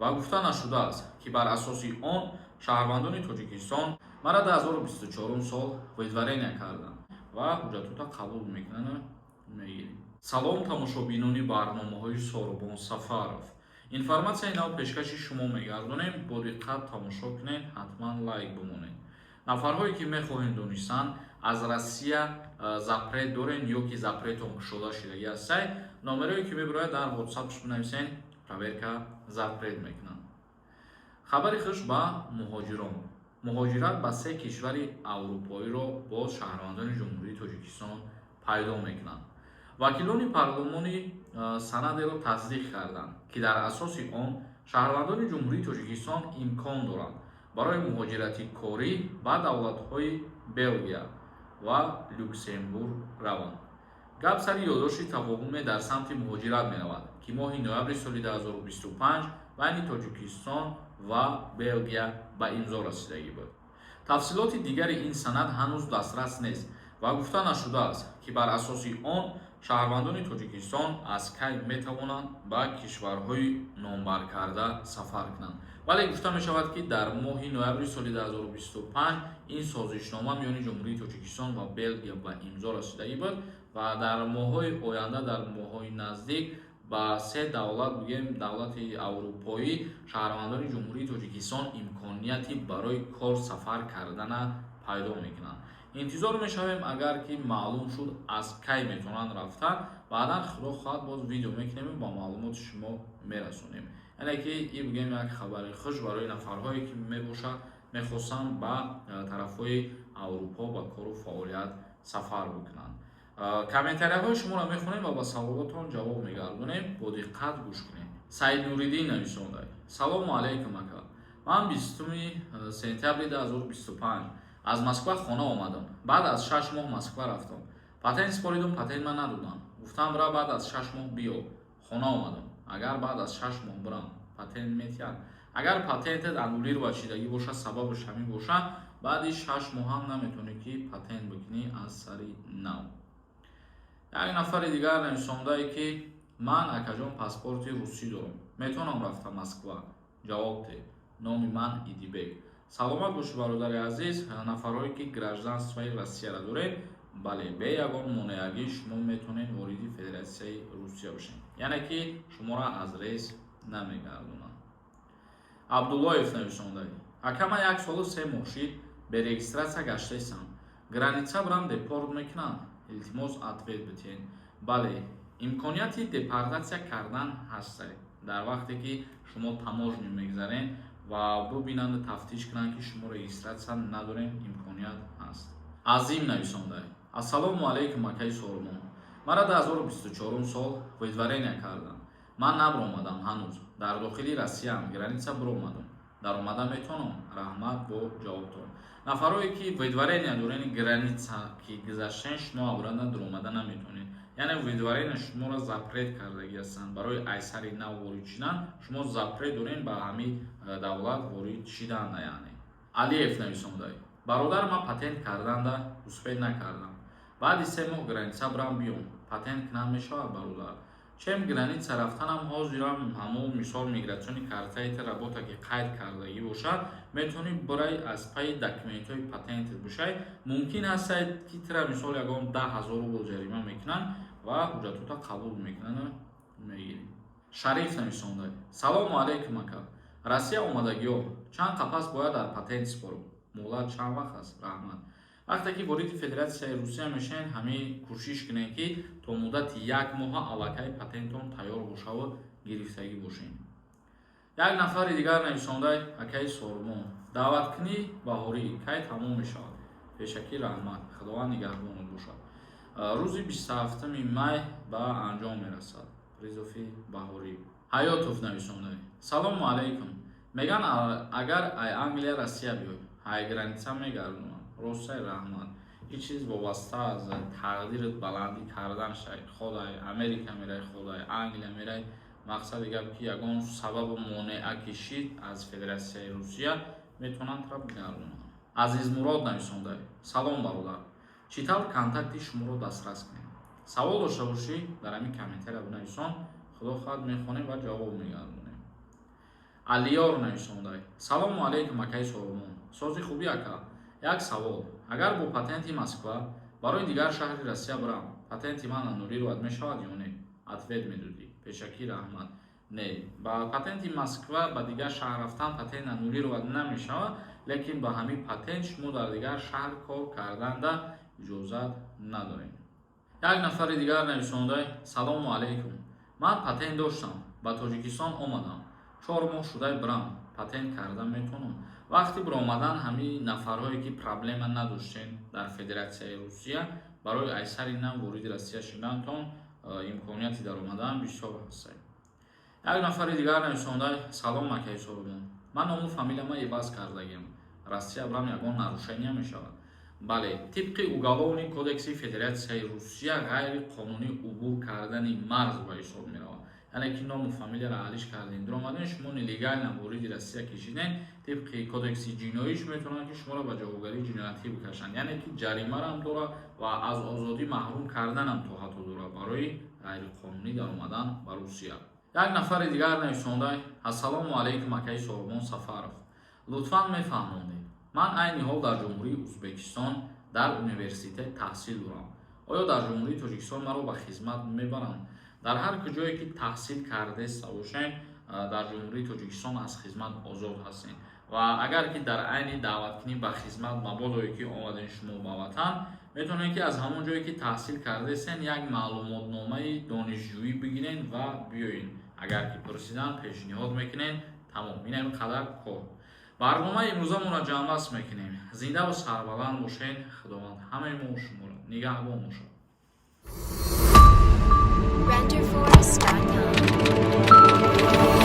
Ва гуфта нашудааст, ки бар асоси он шаҳрвандони Тоҷикистон. Мара 2024 сол выдворения карданд ва ҳуҷҷатота қабул мекунанд, мегирем. Салом, тамошобинони барномаҳои Сорубон Сафаров! Информатсияи нав пешкаши шумо мегардонем, бо диққат тамошо кунед, ҳатман лайк бимонед. Нафарҳое, ки мехоҳем донистан, аз Россия запрет дорен ё ки запретон кушода шудагӣ ҳастай, номерое, ки мебирояд, дар WhatsApp бинависен, проверка запрет мекунанд. Хабари хуш ба муҳоҷирон: муҳоҷират ба се кишвари аврупоиро боз шаҳрвандони Ҷумҳурии Тоҷикистон пайдо мекунанд. Вакилони парлумони санадеро тасдиқ карданд, ки дар асоси он шаҳрвандони Ҷумҳурии Тоҷикистон имкон доранд барои муҳоҷирати корӣ ба давлатҳои Белгия ва Люксембург раванд. Гап сари ёддошти тафоҳуме дар самти муҳоҷират меравад, ки моҳи ноябри соли 2025 байни Тоҷикистон ва Белгия ба имзо расидагӣ буд. Тафсилоти дигари ин санад ҳанӯз дастрас нест ва гуфта нашудааст, ки бар асоси он шаҳрвандони Тоҷикистон аз кай метавонанд ба кишварҳои номбаркарда сафар кунанд. Вале гуфта мешавад, ки дар моҳи ноябри соли 2025 ин созишнома миёни Ҷумҳурии Тоҷикистон ва Белгия ба имзо расидагӣ буд ва дар моҳҳои оянда, дар моҳҳои наздик ба се давлат, бигем, давлати аврупоӣ шаҳрвандони Ҷумҳурии Тоҷикистон имконияти барои кор сафар кардана пайдо мекунанд. Интизор мешавем, агар ки маълум шуд, аз кай метавонанд рафта, баъдан, худо хоҳад, боз видео мекунем, ба маълумоти шумо мерасонем. Яъне ки и бигем, як хабари хуш барои нафарҳое, ки мебошад, мехостанд ба тарафҳои Аврупо ба кору фаъолият сафар бикунанд. Комментарияҳои шуморо мехонем ва ба саволотон ҷавоб мегардонем, бо диққат гӯш кунем. Саид Нуриддин нависонда: «Салому алайкум, ака. Ман 20 сентябри 2025 аз Москва хона омадам. Баъд аз 6 моҳ Москва рафтам, патент супоридум, патент ман надодам. Гуфтам, бира, баъд аз 6 моҳ биё. Хона омадам. Агар баъд аз 6 моҳ бирам, патент метиҳад?» Агар патентет аннулировать шидагӣ бошад, сабабаш ҳамин бошад, баъди 6 моҳ ҳам наметавонӣ, ки патент бикунӣ аз сари нав. Як нафари дигар нависондае, ки ман, акаҷон, паспорти русӣ дорам, метавонам рафта Москва? Ҷавоб те. Номи ман Идибек». Саломат бошӣ, бародари азиз. Нафарҳое, ки гражданствои Россияро доред, бале, бе ягон монеагӣ шумо метавонед вориди Федератсияи Русия бошед, яъне ки шуморо аз рейс намегардонанд. Абдуллоев нависонда: «Ака, ман як солу 3 моҳ шид, бе регистрация гаштаистам. Граница бирам, депорт мекунанд? Илтимос, ответ битиҳед». Бале, имконияти депортатсия кардан ҳаста, дар вақте ки шумо таможня мегзарен ва бубинанду тафтиш кунанд, ки шумо регистрация надорем, имконият ҳаст. Азим нависонда: «Ассалому алайкум, акаи Сорумон. Мара 2024 сол выдворения кардам. Ман набиромадам ҳанӯз, дар дохили Россияам. Граница биромадам, даромада метавонам? Раҳмат бо ҷавобтон». Нафарое, ки выдворения дорен, граница ки гузаштен, шумо обратно даромада наметавонед. Яъне выдворения шуморо запрет кардагӣ ҳастанд барои айсари нав ворид шудан. Шумо запрет дорен ба ҳамин давлат ворид шидан. Яъне Алиев нависонда: «Бародар, ман патент карданда успеть накардам. Баъди 3 моҳ граница бирам, биём, патент кунам, мешавад, бародар?» Чем граница рафтанам, ҳозирам ҳамон, мисол, миграционный картаи работа ки қайд кардагӣ бошад, метавонӣ бирай, аз пайи документҳои патентет бошай. Мумкин ҳастад, ки тира, мисол, ягон 10 000 рубл ҷарима мекунанд ва ҳуҷҷатота қабул мекунанд, мегирӣ. Шариф нависонда: «Салому алайкум, ака. Россия омадагиҳо чанд қапас бояд дар патент супорам? Муҳлат чанд вақт аст? Раҳмат». Вақте ки вориди Федератсияи Русия мешавед, ҳамин кӯшиш кунед, ки то муддати як моҳа аллакай патентон тайёр бошаву гирифтагӣ бошед. Як нафари дигар нависонда: «Акаи Сормон, даъваткунӣ баҳорӣ кай тамом мешавад? Пешакӣ раҳмат, Худованд нигаҳбонат бошад». Рӯзи 27-уми май ба анҷом мерасад призыви баҳорӣ. Ҳаётов нависонда: «Салому алайкум. Меган, агар ай Англия Россия биёй, ай граница мегардонанд, ростай? Раҳмат». Ин чиз вобаста аз тақдират баландӣ кардан шай. Ходай Америка мерай, ходай Англия мерай, мақсади гап, ки ягон сабабу монеа кишид, аз Федератсияи Русия метавонанд тра бигардонанд. Азизмурод нависонда: «Салом, бародар, чӣ тавр контакти шуморо дастрас кунем? Савол дошта бошӣ, дар ҳамин комментария бинависон, худо хоҳад, мехонем ва ҷавоб мегардонем. Алиёр нависондай: «Салому алейкум, акаи Соҳибон, сози хубӣ, ака? Як савол: агар бо патенти Москва барои дигар шаҳри Россия бирам, патенти ман аннулировать мешавад ё не? Ответ медодӣ, пешакӣ раҳмат». Не, ба патенти Москва ба дигар шаҳр рафтан патент аннулировать намешавад, лекин ба ҳамин патент шумо дар дигар шаҳр кор карданда иҷозат надоред. Як нафари дигар нависондай: «Салому алейкум, ман патент доштам, ба Тоҷикистон омадам, 4 моҳ шудай, бирам патент карда метавонам?» Вақти биромадан, ҳамин нафарҳое ки проблема надоштен дар Федератсияи Русия, барои айсари нав вориди Россия шудантон имконияти даромадан бисёр ҳастад. Як нафари дигар нависондай: «Салом, акаи Соҳибон, ман ному фамилияма иваз кардагиам, Россия бирам, ягон нарушение мешавад?» Бале, тибқи Уголовный кодекси Федератсияи Русия ғайриқонунӣ убур кардани марз ба ҳисоб меравад. Яъне ки ному фамилияро алиш кардем, дуромадем, шумо нелегально вориди Россия кишидем, тибқи кодекси ҷиноиш метавонанд, ки шуморо ба ҷавобгарии ҷиноятӣ бикашанд. Яъне ки ҷаримарам дорад ва аз озодӣ маҳрум карданам то ҳатто дорад барои ғайриқонунӣ даромадан ба Русия. Як нафари дигар нависондай: «Ассалому алайкум, акаи Соҳибон Сафаров, лутфан мефаҳмондед, ман айни ҳол дар Ҷумҳурии Ӯзбекистон дар университет таҳсил дорам, оё дар Ҷумҳурии Тоҷикистон маро ба хизмат мебаранд?» Дар ҳар куҷое ки таҳсил кардаеста бошед, дар Ҷумҳурии Тоҷикистон аз хизмат озод ҳастед. Ва агар ки дар айни даъваткунӣ ба хизмат мабодое ки омадем шумо ба ватан, метавонед, ки аз ҳамон ҷое ки таҳсил кардаестен, як маълумотномаи донишҷӯӣ бигирен ва биёед. Агар ки пурсидан, пешниҳод мекунед, тамом. Ин қадар кор. Барномаи имрӯзамонро ҷамъбаст мекунем. Зиндаву сарбаланд бошед, Худованд ҳамаи мо шуморо нигаҳбон бошад. Renderforest.com.